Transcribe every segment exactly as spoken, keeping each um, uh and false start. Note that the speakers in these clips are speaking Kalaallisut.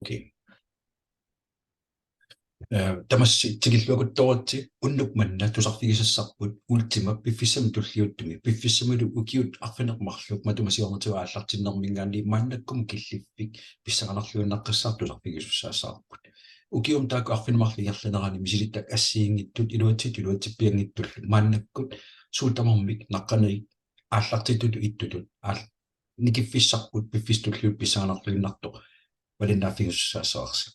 Okay. Eh, tamassi tikilluakuttooritsi. Unnuk manna tusarfigisassarput Ultima piffissami tulliuttumi, piffissamilu ukiut arfineq-marluk matuma siornatigut aallartinnermiingaanniit maannakkumut killiffik pissanganarluinnaqqissaartoq tusarfigisussaassavarput. Ukiumi taakku arfineq-marluk ingerlanerani misilittagaq assigiinngitsut iluatsitut iluatsippianngitsullu maannakkut suut tamarmik naqqanit aallartittutut ittutut aal-, nikiffissarput piffissami tulliuttumi pissanganarluinnartoq malinnaaffigisussaassavarsi.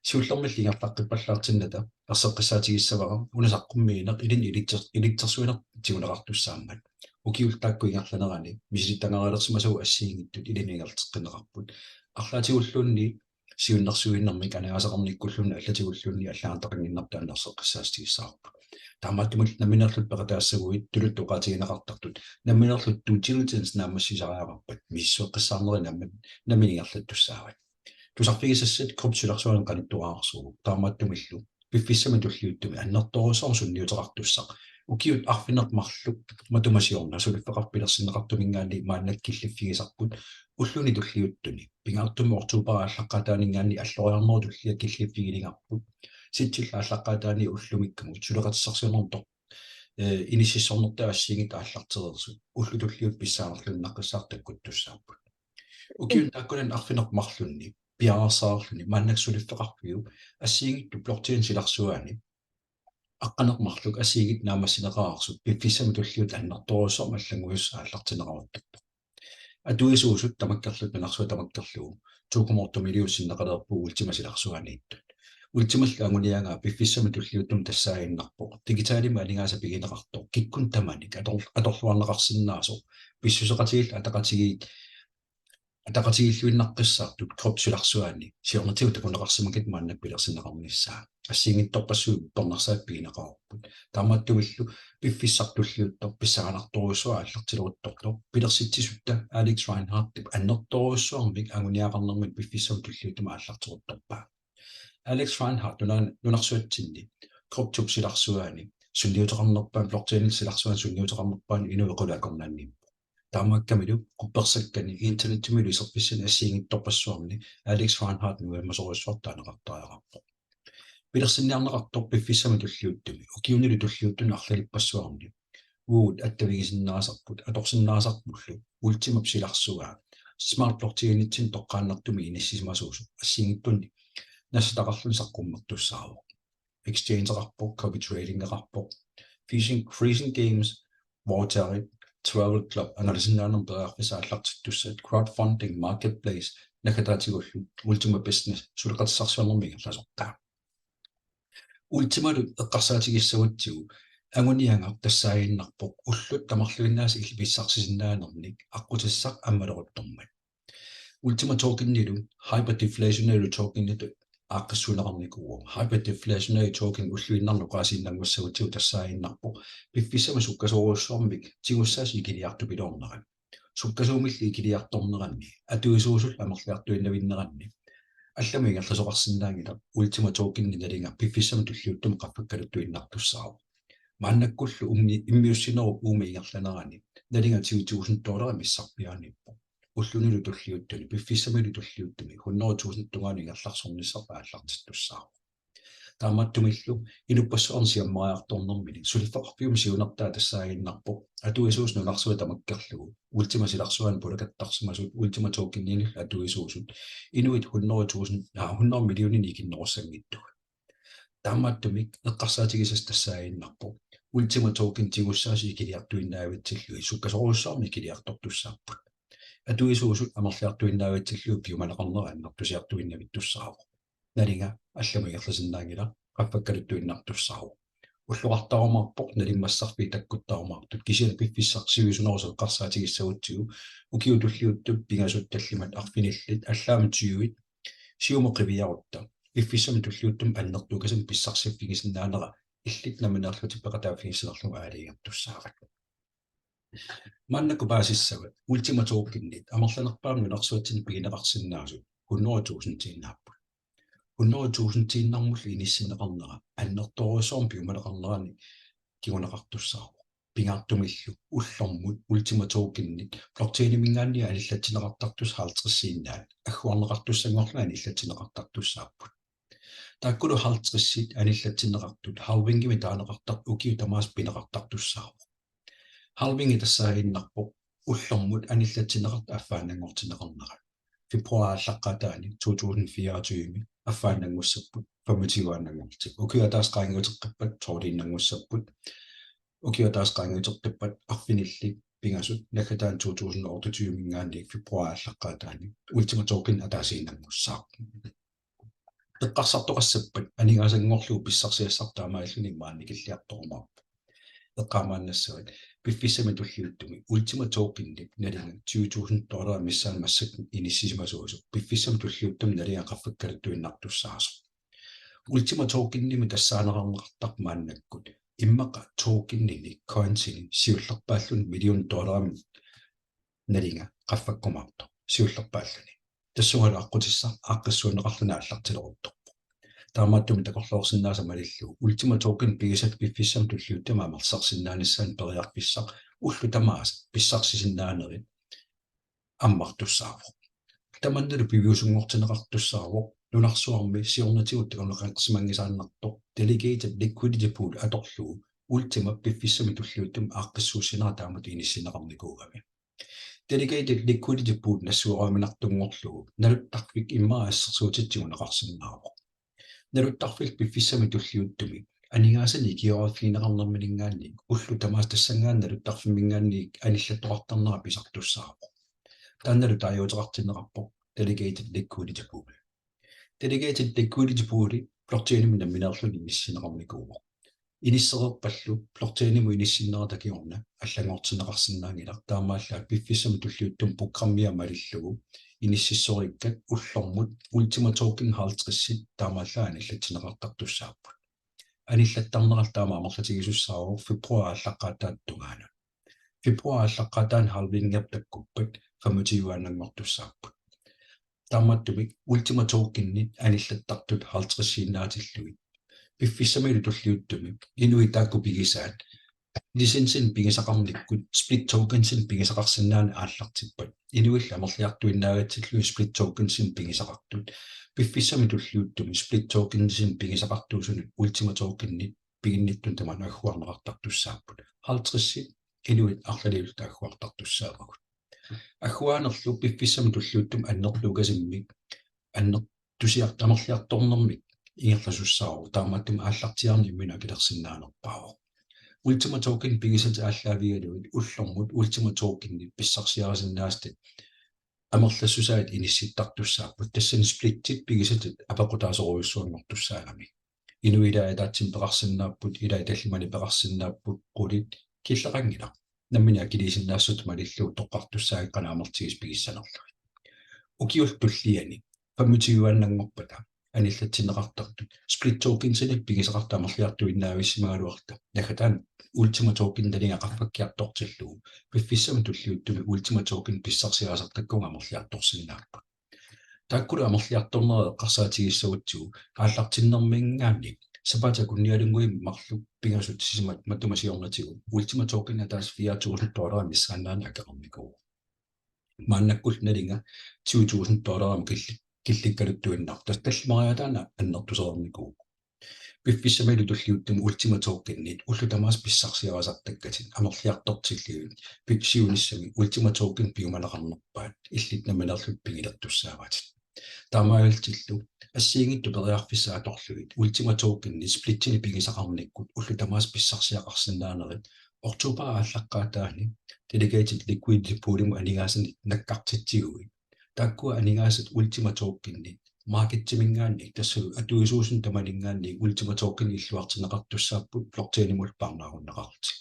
Siullermilli ingerlaqqippallaartinnata erseqqissaatigissavara una saqqummiineq ilinni ilitser-, ilitsersuineq tiguneqartussaammat. Ukiullu taakku ingerlanerani misilittagarilersimasagut assigiinngitsut ilinnut ingerlateqqinneqarput. Arlaatigulluunniit siunnersuinermik aningaasaqarnikkulluunniit allatigulluunniit allagartaqannginnartut erseqqissaatigissavara. Taamaattumillu nammineerlutit peqataassaguit tuluttut oqaatigineqartartut nammineerlutit due diligence naammassisariaqarpat misissueqqissaarnerit nammi-, nammineq ingerlattussaavat. Tusarfigisassat kryptop silarsuanut qanittuararsuuvoq. Taamaattumillu piffissami tulliuttumi annertoorujussuarmik sunniuteqartussaq ukiut arfineq-marluk matuma siorna suliffeqarfik pilersinneqartumiingaanniit maannakkut killiffigisarput ulluni tulliuttuni. Pingaartumik oktobarip aallaqqaataaniingaanniit alloriarnerup tullia killiffigilerparput. Septembarip aallaqqaataani ullumikkumut suleqatissarsiornermut tor-, eh, inississornertaa assigiinngitsut aallartereersut ullut tulliuttut pissanganarluinnaqqissaartut takkuttussaapput. Ukiuni taakkunani arfineq-marlunni piareersaarluni maannakkut suliffeqarfiup assigiinngitsut blockchainip silarsuani aqqaneq-marluk assigiinngitsut naammassineqareersut piffissami tulliuttumi annertoorujussuarmik allannguisussaq aallartinneqaruttorpoq. Atuisuusut tamakkerlutik nunarsuaq tamakkerlugu to komma otte millionit sinneqalereerput Ultimap silarsuaniittut. Ultimallu anguniagaa piffissami tulliuttumi tassaaginnarpoq digitalimik aningaasat pigineqartoq kikkunnit tamanit ator-, atorluarneqarsinnaasoq pissuseqatigiillu ataqatigiit ataqatigiilluinnaqqissaartut kryptop silarsuani siornatigut takuneqarsimagipput maannakkut pilersinneqarnissaa. Assigiinngitsorpassuit uppernarsaatit pigineqareerput. Taamaattumillu piffissaq tulliuttoq pissanganartorujussuaq aallartileruttortoq pilersitsisutta Alex Reinhardtip annertoorujussuarmik anguniagaqarnermini piffissami tulliuttumi aallarteruttorpaa. Alex Reinhardt nuna-, nunarsuatsinni kryptop silarsuani sunniuteqarnerpaani, blockchainip silarsuani sunniuteqarnerpaani inuit qulakkeernaanniippoq. Taamaakkamilu quppersakkani internettimilu iserfissani assigiinngitsorpassuarni Alex Reinhardt nuimasorujussuartut taaneqartariaqarpoq. Pilersinniarneqartoq piffissami tulliuttumi ukiunilu tulliuttuni arlalippassuarni uagut attavigisinnaasarput atorsinnaasarpullu Ultimap silarsuaa smart blockchainitsinni toqqaannartumik inissisimasuusoq assigiinngitsunik nassataqarluni saqqummertussaavoq. Exchangeqarpoq, copy tradingeqarpoq, freezing, freezing games, voucherit, travel club, angalasinnaanermut periarfissat aallartittussat, crowdfunding, marketplace, naggataatigullu Ultima Business suleqatissarsiornermik ingerlasortaa. Ultimalu eqqarsaatigissagutsigu anguniagaq tassaaginnarpoq ullut tamarluinnaasa illit pissarsisinnaanernik aqqutissaq ammaleruttormat. Ultima tokenilu hyperdeflationary tokenitut aaqqissuunneqarnikuuvoq. Hyperdeflationary token ulluinnarni oqaasiinnanngussagutsigit tassaaginnarpoq piffissami sukkasoorujussuarmik tigussaasut ikiliartupiloornerat. Sukkasuumilli ikiliartorneranni atuisuusullu amerliartuinnavinneranni allamut ingerlasoqarsinnaanngilaq Ultima tokenip nalinga piffissami tulliuttumi qaffakkaluttuinnartussaavoq. Maannakkullu ummi-, immiussinerup uuma ingerlanerani nalinga tyve tusind dollarit missarpiaaniippoq. Ullunilu tulliuttuni, piffissamilu tulliuttumi, hundrede tusind tungaanut ingerlasornissarput aallartittussaavoq. Taamaattumillu inuppassuarnit siammariartornermini suliffeqarfiup siunertaa tassaaginnarpoq atuisuusut nunarsuaq tamakkerlugu Ultima silarsuani pulakattarsimasut Ultima tokeninillu atuisuusut inuit hundrede tusind, aa, hundrede millioninik ikinnerussanngitsugut. Taamaattumik eqqarsaatigisassat tassaaginnarpoq Ultima token tigussaasut ikiliartuinnavitsillugit sukkasoorujussuarmik ikiliartortussaapput. Atuisuusut amerliartuinnavitsillugit piumaneqarnera annertusiartuinnavittussaavoq. Nalinga allamut ingerlasinnaanngilaq, qaffakkaluttuinnartussaavoq. Ulloqartarumaarpoq nalimmassarfiit takkuttarumaartut, kisianni piffissaq sivisunerusut eqqarsaatigissagutsigu ukiut tulliuttut pingasut tallimat arfinillit allaammi tyvit siumut qiviarutta piffissami tulliuttumi annertuukasimmik pissarsiffigisinnaanera illit nammineerlutit peqataaffigissanerlugu aalajangertussaavat. Maannakkut paasissavat Ultima tokenit amerlanerpaamik nunarsuatsinni pigineqarsinnaasut hundrede tusindiinnaapput. Hundrede tusindiinnarmullu inissinneqarnera annertoorujussuarmik piumaneqarnerani kinguneqartussaavoq. pingaartumillu ullormut Ultima Tokenit blockchainiminngaanniit anillatsinneqartartussat halvtredsiinnaat agguarneqartussanngorlugit anillatsinneqartartussaapput. Taakkulu halvtredsit anillatsinneqartut halvingimik taaneqartartut ukiut tamaasa pineqartartussaavoq. Halvingi tassaaginnarpoq ullormut anillatsinneqartut affaannanngortinneqarnerat. Februar aallaqqaataani to tusind fireogtyve affaannanngussapput femogtyveannanngorlutik. Ukiup ataaseq qaangiuteqqippat tolviinnanngussapput. Ukiup ataaseq qaangiuteqqippat arfinillit pingasut naggataani to tusind otteogtyveminngaanniit februar aallaqqaataani Ultima Token ataasiinnanngussaaq. Eqqarsartoqassappat aningaasanngorlugu pissarsiassartut taamaalilluni maanna nikilliartorumaarpoq. Eqqaamaannassavat piffissami tulliuttumi Ultima Tokenip nalinga tyve tusind dollarit missaani massakkut inissisimasuusoq piffissami tulliuttumi nalinga qaffakkaluttuinnartussaasoq. Ultima Tokenimik tassaaneqarneqartarpoq maannakkut immaqa tokenini coinsini siullerpaalluni million dollarimik nalinga qaffakkumaartoq siullerpaalluni. Tassungalu aqqutissaq aaqqissuunneqarluni aallartileruttorpoq. Taamaattumik takorloorsinnaasat malillugu Ultima Token pigisatit piffissami tulliuttumi amerlisarsinnaanissaanut periarfissaq ullut tamaasa pissarsisinnaanerit ammartussaavoq. Tamannalu piviusunngortinneqartussaavoq nunarsuarmi siornatigut takuneqarsimanngisaannartoq delegated liquidity pool atorlugu Ultima piffissami tulliuttumi aaqqissuussinera taamatut inissinneqarnikuugami. Delegated liquidity pool nassueraaminartunngorlugu naluttarfik immaqa assersuutitiguneqarsinnaavoq. Naluttarfillu piffissami tulliuttumi aningaasanik ikioriffigineqarnerminngaanniit ullut tamaasa tassanngaanniit naluttarfimminngaanniit anillattoqartarnera pisartussaavoq. Taannalu taaguuteqartinneqarpoq delegated liquidity pool. Delegated liquidity pooli blockchainimi nammineerluni inissinneqarnikuuvoq. Inissereerpallu blockchainimut inissinnerata kingorna allanngortinneqarsinnaanngilaq, taamaallaat piffissami tulliuttumi programmia malillugu inississorikkat ullormut Ultima Token halvtredsit taamaallaat anillatsinneqartartussaapput. Anillattarnerallu taama amerlatigisussaavoq februar aallaqqaataata tungaanut. Februar aallaqqaataani halvingi takkuppat femogtyveannanngortussaapput. Taamaattumik Ultima Tokenit anillattartut halvtredsiinnaatillugit piffissamilu tulliuttumi inuit taakku pigisaat licensinik pigisaqarnikkut split tokensinik pigisaqarsinnaaneq aallartippat, inuillu amerliartuinnaagatsigit split tokensinik pigisaqartut piffissami tulliuttumi split tokensinik pigisaqartuusunut Ultima Tokenit piginnittunut tamanut agguarneqartartussaapput. Halvtredsit inuit arlaliulluta agguartartussaavagut. Agguaanerlu piffissami tulliuttumi annertuukasimmik annertusiart-, amerliartornermik ingerlasussaavoq, taamaattumik aallartiaarneq imminut akilersinnaanerpaavoq. Ultima Token pigisatit aallaavigalugit ullormut Ultima Tokenit pissarsiarisinnaasatit amerlassusaat inissittartussaapput, tassani splittit pigisatit apeqqutaasorujussuanngortussaagamik. Inuit ilaat ataatsimik peqarsinnaapput, ilaat tallimanik peqarsinnaapput, qulit killeqanngilaq. Nammineq akiliisinnaassutsit malillugu toqqartussaagakku qanoq amerlatigisut pigissanerlugit. Ukiullu tulliani femogtyveannanngorpata anillatsinneqartartut split tokensinik pigisaqartut amerliartuinnaavissimagaluarluta naggataani Ultima Token nalinga qaffakkiartortillugu piffissami tulliuttumi Ultima Token pissarsiarisartakkagut amerliartorsinnaapput. Taakkulu amerliartornerat eqqarsaatigissagutsigu aallartinnerminngaanniit sapaatip akunnialunnguit marluk pingasut sisamat matuma siornatigut Ultima Token ataaseq fire tusind dollarit missaannaanni akeqarnikuuvoq. Maannakkullu nalinga tyve tusind dollarimut killi-, killikkaluttuinnartoq, tassa tallimariaataanik annertusereernikuuvoq. Piffissamilu tulliuttumi Ultima Tokenit ullut tamaasa pissarsiarisartakkatit amerliartortillugit pik-, siunissami Ultima Token piumaneqarnerpaat illit nammineerlutit pigilertussaavatit. Taamaalillutillu assigiinngitsut periarfissat atorlugit Ultima Tokenit splitsinik pigisaqarnikkut ullut tamaasa pissarsiaqarsinnaanerit oktober aallaqqaataani delegated liquidity poolimut aningaasanik nakkartitsiguit. Taakkua aningaasat Ultima Tokenit marketiminngaanniit, tassalu atuisuusunut tamaninngaanniit Ultima Token illuartinneqartussaapput blockchainimullu parnaarunneqarlutik.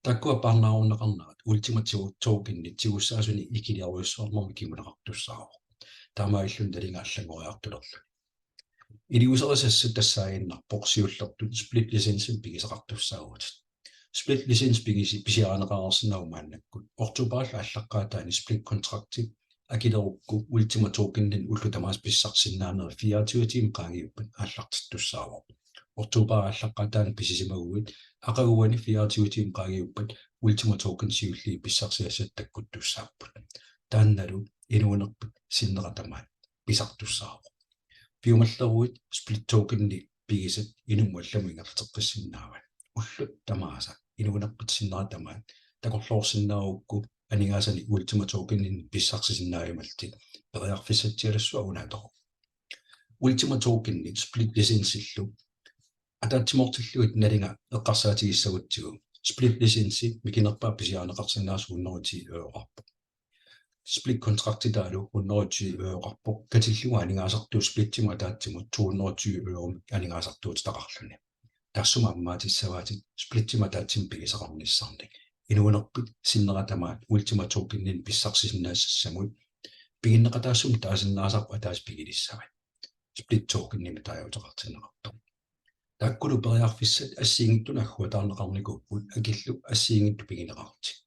Taakkua parnaarunneqarnerat Ultima To-, Tokenit tigussaasunik ikiliarujussuarnermik kinguneqartussaavoq. Taamaalilluni nalinga allanngoriartulerluni. Iliuuserisassat tassaaginnarpoq siullertut split licensinik pigisaqartussaavutit. Split license pigisi-, pisiarineqareersinnaavugut maannakkut. Oktoberip aallaqqaataani split contracti akilerukku Ultima Tokeninik ullut tamaasa pissarsisinnaanerit fireogtyve tiimit qaangiuppat aallartittussaavoq. Oktober aallaqqaataani pisisimaguit aqaguani fireogtyve tiimit qaangiuppat Ultima Token siulliit pissarsiassat takkuttussaapput. Taannalu inuunerpit sinnera tamaat pisartussaavoq. Piumalleruit split tokenit pigisat inummut allamut ingerlateqqissinnaavat. Ullut tamaasa inuunerpit sinnera tamaat takorloorsinnaagukku aningaasanik Ultima Tokeninik pissarsisinnaajumallutik periarfissatsialassuaq unaatoq. Ultima Tokenit split licensillu ataatsimoortillugit nalinga eqqarsaatigissagutsigu. Split licensi mikinerpaaq pisiarineqarsinnaasoq hundrede og ti euroqarpoq. Split kontrakti taalu hundrede og ti euroqarpoq, katillugu aningaasartuut splittimut ataatsimut to hundrede og tyve euro aningaasartuutitaqarluni. Taassuma ammaatissavaatit splittimut ataatsimut pigisaqarnissannik. Inuunerpit sinnera tamaat Ultima Tokeninik pissarsisinnaassassamut piginneqataassummik taasinnaasarput ataaseq pigilissavat. Split tokenimik taaguuteqartinneqartoq. Taakkulu periarfissat assigiinngitsunut agguataarneqarnikuupput, akillu assigiinngitsut pigineqarlutik.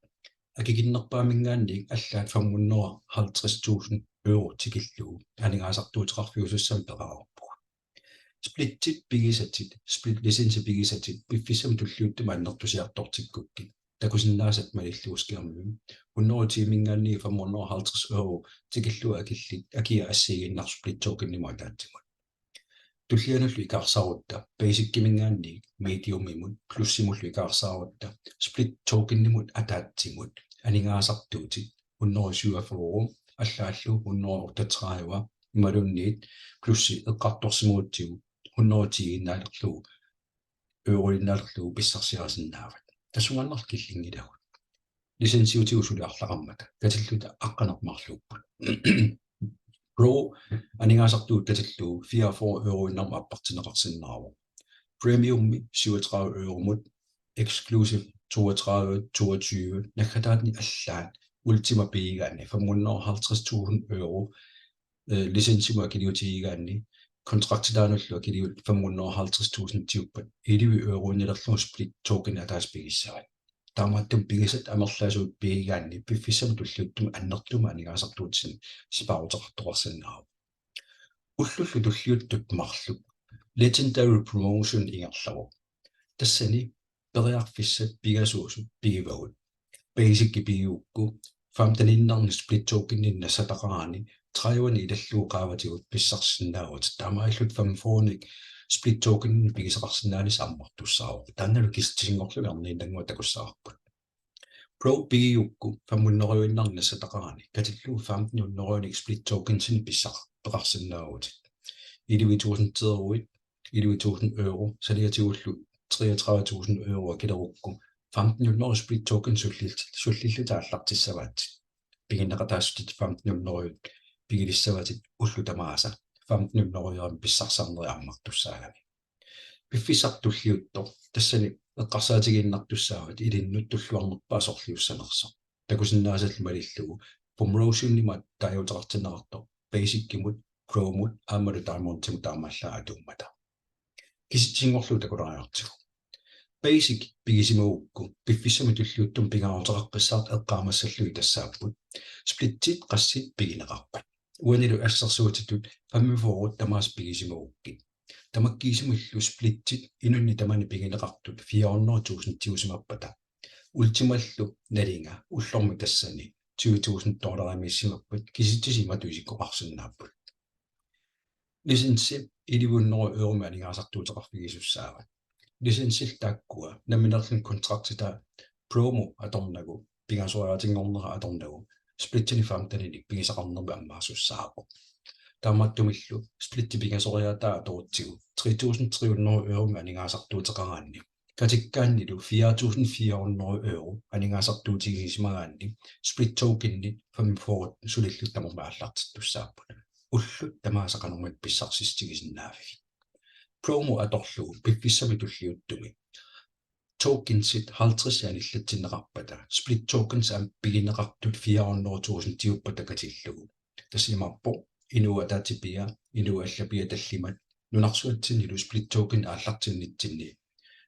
Akikinnerpaaminngaanniit allaat femhundrede og halvtreds tusind euro tikillugu aningaasartuuteqarfiusussamik peqareerpugut. Splittit pigisatit, split licensit pigisatit piffissami tulliuttumi annertusiartortikkukkit takusinnaasat malillugu skærmimi hundrede og ti-minngaanniit femhundrede og halvtreds euro tikillugu akillit akia assigiinnarlugu split tokenimut ataatsimut. Tullianullu ikaarsaarutta Basiciminngaanniit Mediumimut Plusimullu ikaarsaarutta split tokenimut ataatsimut aningaasartuutit hundrede og syvogfyrre, allaallu hundrede og otteogtredive, imaluunniit Plusi eqqartorsimagutsigu hundrede og ti-innaalerlugu, euro-innaalerlugu pissarsiarisinnaavat. Tassungaannarlu killinngilagut. Licensiutigut suli arlaqarmata katilluta aqqaneq-marluupput. Pro aningaasartuut katillugu fireogfyrre euro-innarmut appartinneqarsinnaavoq. Premiummi syvogtredive euromut, exclusive toogtredive, toogtyve, naggataanni allaat Ultima pigigaanni femhundrede og halvtreds tusind euro, øh, licensimut akiliutigigaanni, kontrakti taanullu akiliut femhundrede og halvtreds tusindiuppat elleve euroinnalerlugu split token ataaseq pigissavat. Taamaattumik pigisat amerlasuut pigigaanni piffissami tulliuttumi annertuumik aningaasartuutinik sipaaruteqartoqarsinnaavoq. Ullullu tulliuttut marluk Legendary Promotion ingerlavoq. Tassani periarfissat pingasuusut pigivagut. Basici pigigukku femteniinnarnik split tokeninik nassataqarani tredivenik ilallugu qaavatigut pissarsisinnaavutit. Taamaalillutit femogfyrrenik split tokeninik pigisaqarsinnaanissaq ammartussaavoq. Taannalu kisitsisinngorlugit erniinnannguaq takussavarput. Pro pigigukku femhundredeinnarnik nassataqarani katillugu femten hundredenik split tokensinik pissarteqarsinnaavutit. Elleve tusinderuit, elleve tusind euro, saniatigullu treogtredive tusind euro akilerukku femten hundrede split token sullil-, sullillutit aallartissavaatit. Piginneqataassutit femten hundrede pigilissavatit ullut tamaasa femten hundrede pissarsisarnerit ammartussaagami. Piffissaq tulliuttoq tassani eqqarsaatigiinnartussaavat ilinnut tulluarnerpaaq sorliussanersoq. Takusinnaasallu malillugu promotionimut taaguuteqartinneqartoq Basicimut, Promut aammalu Diamondimut taamaallaat atuummata. Kisitsisinngorlugu takulaariartigu. Basic pigisimagukku piffissami tulliuttumi pingaaruteqaqqissaartut eqqaamassallugit tassaapput: splittit qassit pigineqarpat. Uanilu assersuutitut femogfyrre tamaasa pigisimagukkit, tamakkiisumillu splittit inunnik tamanit pigineqartut fire hundrede tusindiusimappata, Ultimallu nalinga ullormi tassani tyve tusind dollarimiissimappat kisitsisit imatut isikkoqarsinnaapput. Licensi elleve hundrede euromik aningaasartuuteqarfigisussaavat. Licensillu taakkua nammineerluni kontraktitaa Promo atornagu, pingasoriaatinngornera atornagu, splitsinik femteninik pigisaqarnermik ammaassissaavoq. Taamaattumillu splittit pingasoriaataat atorutsigu tre tusind tre hundrede euromik aningaasartuuteqaraanni, katikkaannilu fire tusind fire hundrede euro aningaasartuutigisimagaanni split tokenit femogfyrre sulillutit tamarmik aallartittussaapput. Ullut tamaasa qanormita pissarsissutigisinnaavigit. Promo atorlugu piffissami tulliuttumi tokensit halvtreds anillatsinneqarpata, split tokens aamma pigineqartut fire hundrede tusindiuppata katillugu, tassa imaappoq inuup ataatsip pia, inuup allap pia tallimat, nunarsuatsinnilu split token aallartinnitsinni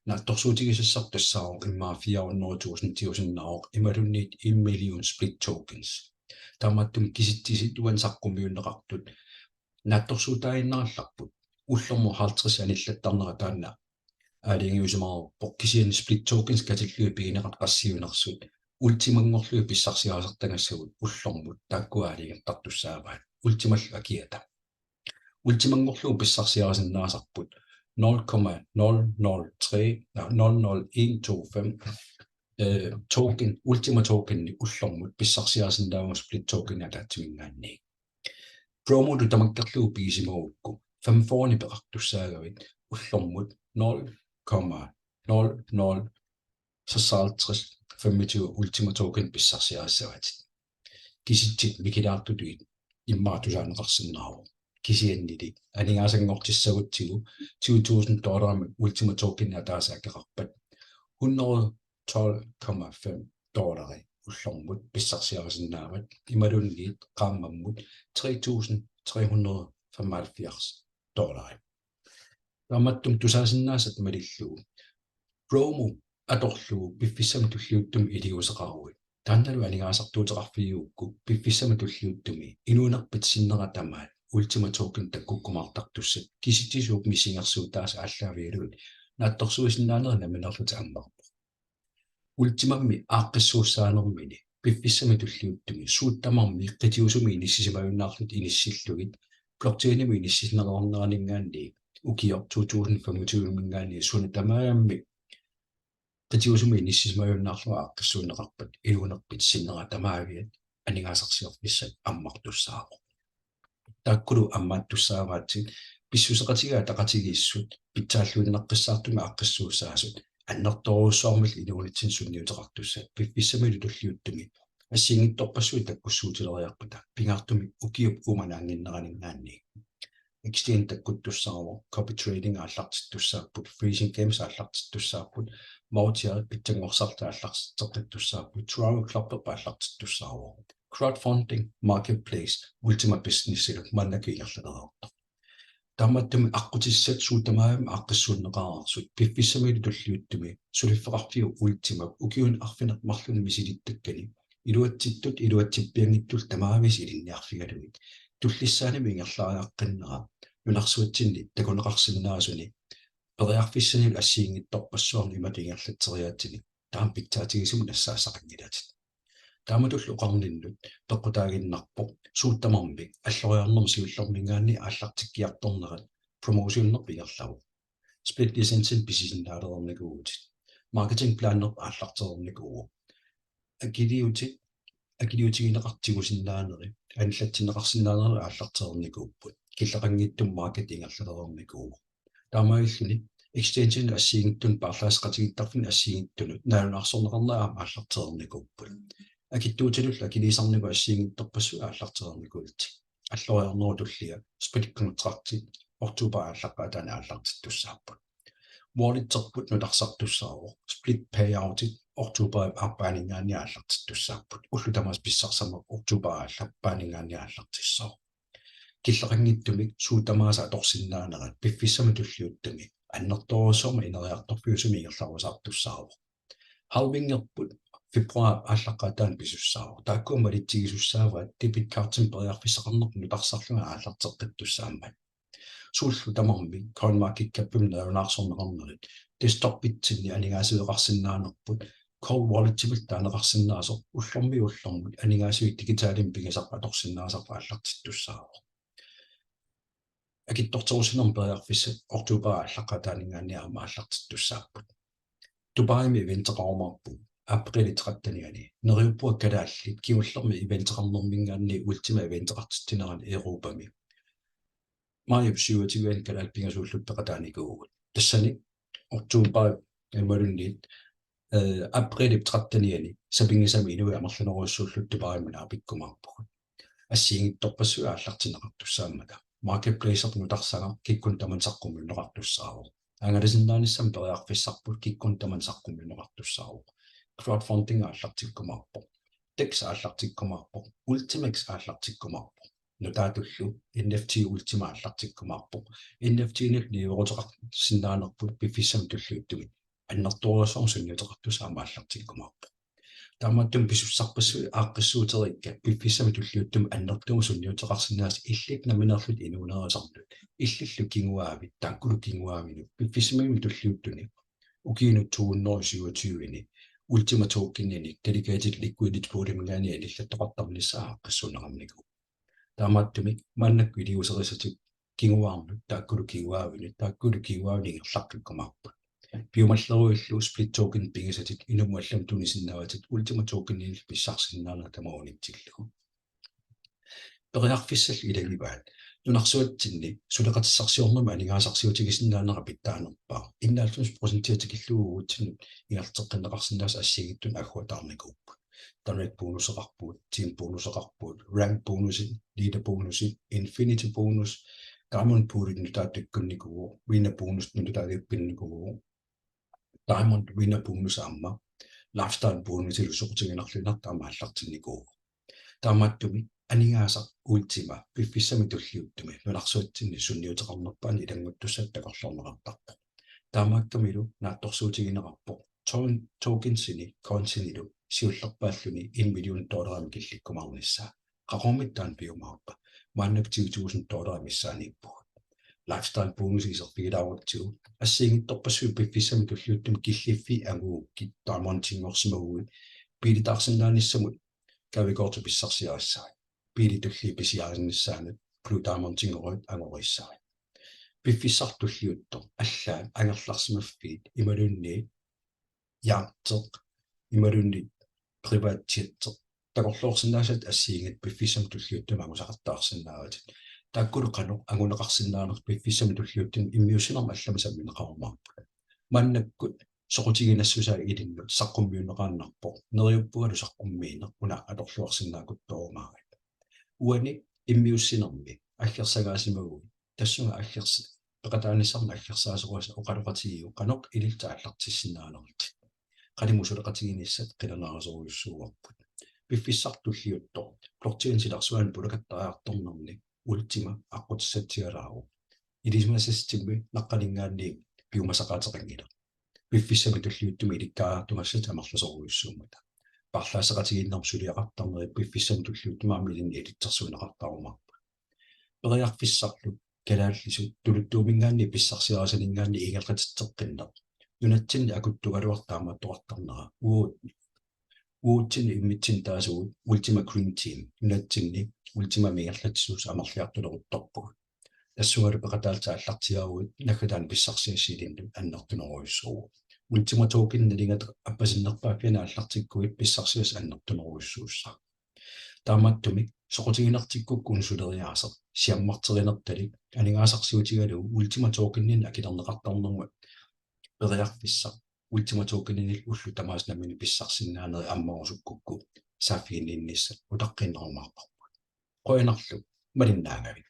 naatsorsuutigisassarput tassaavoq immaqa fire hundrede tusindiusinnaavoq imaluunniit en million split tokens. Taamaattumik kisitsisit uani saqqummiunneqartut naatsorsuutaaginnarallarput. Ullormut halvtreds anillattarnera taanna aalajangiusimaarpoq, kisianni split tokens katillugit pigineqartut qassiunersut Ultimanngorlugit pissarsiarisartagassagut ullormut taakku aalajangertartussaavaat. Ultimallu akiata. Ultimanngorlugu pissarsiarisinnaasarput nul komma nul nul tre, nej, nul nul en to fem, øh, token, Ultima tokeni ullormut pissarsiarisinnaavugut split tokeni ataatsiminngaanniit. Promolu tamakkerlugu pigisimagukku femogfyrre peqartussaagavit ullormut nul komma nul nul seksoghalvtreds femogtyve Ultima token pissarsiarissavatit. Kisitsit mikilaartutut immaqa tusaaneqarsinnaavoq. Kisiannili aningaasanngortissagutsigu tyve tusind dollarimik Ultima token ataaseq akeqarpat hundrede tolv komma fem dollari ullormut pissarsiarisinnaavat imaluunniit qaammammut tre tusind tre hundrede femoghalvfjerds dollari. Taamaattumik tusaasinnaasat malillugu promo atorlugu piffissami tulliuttumi iliuuseqaruit. Taannalu aningaasartuuteqarfigigukku piffissami tulliuttumi inuunerpit sinnera tamaat Ultima token takkukkumaartartussat kisitsisut missingersuutaasa aallaavigalugit naatsorsuisinnaanerit nammineerlutit ammarpoq. Ultimammi aaqqissuussaanermini piffissami tulliuttumi suut tamarmik qitiusumi inissisimajunnaarlutik inissillugit blockchainimi inissinneqarneraninngaanniit ukioq to tusind femogtyve-minngaanniit suna tamarmi qitiusumi inissisimajunnaarlugu aaqqissuunneqarpat inuunerpit sinnera tamaaviat aningaasarsiorfissat ammartussaavoq. Taakkulu ammaattussaavaatsit pissuseqatigiit ataqatigiissut pitsaalluinnaqqissaartumik aaqqissuussaasut annertoorujussuarmillu inuunitsinni sunniuteqartussat piffissamilu tulliuttumi assigiinngitsorpassuit takkussuutileriarpata pingaartumik ukiup uuma naannginneraninngaanniit. Exchange takkuttussaavoq, copy trading aallartittussaapput, freezing games aallartittussaapput, mautiarit pitsanngorsarlutik aallartitseqqittussaapput, travel club aallartittussaavoq. Crowdfunding, marketplace, Ultima Businessilu maannakkut ingerlalereerpoq. Taamaattumik aqqutissat suut tamarmik aaqqissuunneqareersut piffissamilu tulliuttumi suliffeqarfiup Ultimap ukiuni arfineq-marlunni misilittakkani iluatsittut iluatsippianngitsut tamaavisa ilinniarfigalugit tullissaanimi ingerlariaqqinnera nunarsuatsinni takuneqarsinnaasuni periarfissanillu assigiinngitsorpassuarnik imatut ingerlatseriaatsini taama pitsaatigisumik nassaassaqanngilatit. Taamatullu oqarninnut peqqutaaginnarpoq suut tamarmik alloriarnermi siullerminngaanniit aallartikkiartornerat promotionerput ingerlavoq. Split licensinik pisisinnaalernikuuvutit. Marketing planerput aallartereernikuuvoq. Akiliutit, akiliutigineqartigisinnaaneri, anillatsinneqarsinnaanerit aallartereernikuupput. Killeqanngitsumik market ingerlalereernikuuvoq. Taamaalilluni exchange-inik assigiinngitsunut paarlaasseqatigiittarfinnik assigiinngitsunut nalunaarsorneqarnera aamma aallartereernikuupput. Akitsuutillu akiliisarnikut assigiinngitsorpassuit aallartereernikuullutik. Alloriarnerup tullia split contractit oktober aallaqqaataani aallartittussaapput. Walletserput nutarsartussaavoq. Split payoutit oktober aappaaninngaanniit aallartittussaapput. Ullut tamaasa pissarsiama oktober aappaaninngaanniit aallartissaaq. Killeqanngitsumik suut tamaasa atorsinnaanerat piffissami tulliuttumi annertoorujussuarmik ineriartorfiusumik ingerlarusaartussaavoq. Halvingerput februar aallaqqaataani pisussaavoq. Taakkua malitsigisussaavat debit cardimik periarfissaqarnerput nutarsarlugit aallarteqqittussaammat. Suullu tamarmik CoinMarketCapimi nalunaarsorneqarnerit desktopitsinni aningaasiveqarsinnaanerput cold walletimillu taaneqarsinnaasoq ullormiit ullormut aningaasivik digitalimik pigisaq atorsinnaasarput aallartittussaavoq. Akitsorterussinermi periarfissat oktober aallaqqaataaninngaanniit aamma aallartittussaapput. Dubaimi eventeqarumaarpugut aprili trettenianni. Neriuppunga kalaallit kingullermi eventeqarnerminngaanniit Ultima eventeqartitsinerani Europami. Maajip syvogtyve-ani kalaallit pingasuullutik peqataanikuuvugut. Tassani oktober imaluunniit, øh, aprili trettenianni sapinngisamik inuit amerlanerujussuullutik Dubaimut naapikkumaarpugut. Assigiinngitsorpassuit aallartinneqartussaammata. Marketplace nutarsagaq kikkunnut tamanut saqqummiunneqartussaavoq. Angalasinnaanissamut periarfissarput kikkunnut tamanut saqqummiunneqartussaavoq. Crowdfunding aallartikkumaarpoq. DEX aallartikkumaarpoq. UltiMEX aallartikkumaarpoq. Nutaatullu N F T Ultima aallartikkumaarpoq. N F T-nik niueruteqarsinnaanerput piffissami tulliuttumi annertoorujussuarmik sunniuteqartussaq aamma aallartikkumaarpoq. Taamaattumik pisussarpassuit aaqqissuuteriikkat piffissami tulliuttumi annertuumik sunniuteqarsinnaasut illit nammineerlutit inuunerusartut, illillu kinguaavit, taakkulu kinguaavinut piffissami tulliuttuni ukiunut to hundrede syvogtyve-ni Ultima Tokeninik dedicated liquidity pooliminngaanniit anillattoqartarnissaa aaqqissuunneqarnikuuvoq. Taamaattumik maannakkut iliuuserisatit kinguaarnut taakkulu kinguaavinut taakkulu kinguaavinut ingerlaqqikkumaarput. Piumalleruillu split token pigisatit inummut allamut tunisinnaavatit Ultima Tokenimik pissarsisinnaanera tamaat unitsillugu. Periarfissallu ilagivaat nunarsuatsinni suleqatissarsiornermi aningaasarsiutigisinnaanera pitsaanerpaaq. Enoghalvfems procentia tikillugu uagutsinnut ingerlateqqinneqarsinnaasut assigiinngitsunik agguataarnikuupput. Direct bonuseqarpugut, team bonuseqarpugut, rank bonusit, leader bonusit, infinity bonus, diamond poolit nutaat tikkunnikuuvoq, winner bonus nutaat tikkunnikuuvoq, diamond winner bonus aamma lifestyle bonusilu soqutiginarluinnartut aamma aallartinnikuuvoq. Taamaattumik aningaasaq Ultima piffissami tulliuttumi nunarsuatsinni sunniuteqarnerpaani ilannguttussatut takorloorneqartarpoq. Taamaakkamilu naatsorsuutigineqarpoq to-, tokensini coinsinilu siullerpaalluni en million dollarimik killikkumaarnissaa. Qaqugumut taanna piumaarpa? Maannakkut tyve tusind dollarit missaaniippugut. Lifestyle bonusi iserfigilaarutsigu assigiinngitsorpassuit piffissami tulliuttumi killiffii angugukkit diamondinngorsimaguit biilitaarsillaanissamut gavekorti pissarsiarissavat. Biilitulli pisiarinissaanut Blue Diamondinngoruit angorissavat. Piffissaq tulliuttoq allaat angerlarsimaffiit imaluunniit yacht imaluunniit privatjet takorloorsinnaasat assigiinngitsut piffissami tulliuttumi angusaqattaarsinnaavatit. Taakkulu qanoq anguneqarsinnaanersut piffissami tulliuttumi immiussinermi allami sammineqarumaarput. Maannakkut soqutiginassusaa ilinnut saqqummiunneqaannarpoq, neriuppungalu saqqummiineq una atorluarsinnaaqqutoorumaarit. Uani immiussinermi aggersagaasimaguit tassunga aggersi-, peqataanissannut aggersaasoruisa oqaloqatigiuk qanoq ilillutit aallartissinnaanerit. Qanimut suleqatiginissat qilanaarisorujussuuarput. Piffissaq tulliuttoq blockchain silarsuanut pulakattariartornerni Ultima aqqutissatsialaavoq. Ilisimasassatsinni naqqaninngaanniit piumasaqaateqanngilaq. Piffissami tulliuttumi ilikkariartugassat amerlasoorujussuummata. Paarlaasseqatigiinnermut suliaqartarnerit piffissami tulliuttumi aamma ilinnut ilitsersuunneqartarumaarput. Periarfissarlu kalaallisut tuluttuuminngaanniit pissarsiarisaninngaanniit ingerlatitseqqinnaq nunatsinni akuttugaluartoq taamaattoqartarnera. Uagut-, uagutsinnut immitsinnut taassugut Ultima Green Team nunatsinni Ultimamik ingerlatsisuusoq amerliartuleruttorpugut. Tassungalu peqataallutit aallartiaaruit naggataani pissarsiassat ilinnut annertunerujussuuvoq. Ultima Token nalingata appasinnerpaaffiani aallartikkuit pissarsiassat annertunerujussuussaaq. Taamaattumik soqutiginartikkukku una suleriaaseq siammarterinertalik aningaasarsiutigalugu Ultima Tokeninik akilerneqartarnermut periarfissaq Ultima Tokeninillu ullut tamaasa nammineq pissarsisinnaanerit ammarusukkukku saaffiginninnissat utaqqiinnarumaarparput. Qujanarlu malinnaagavit.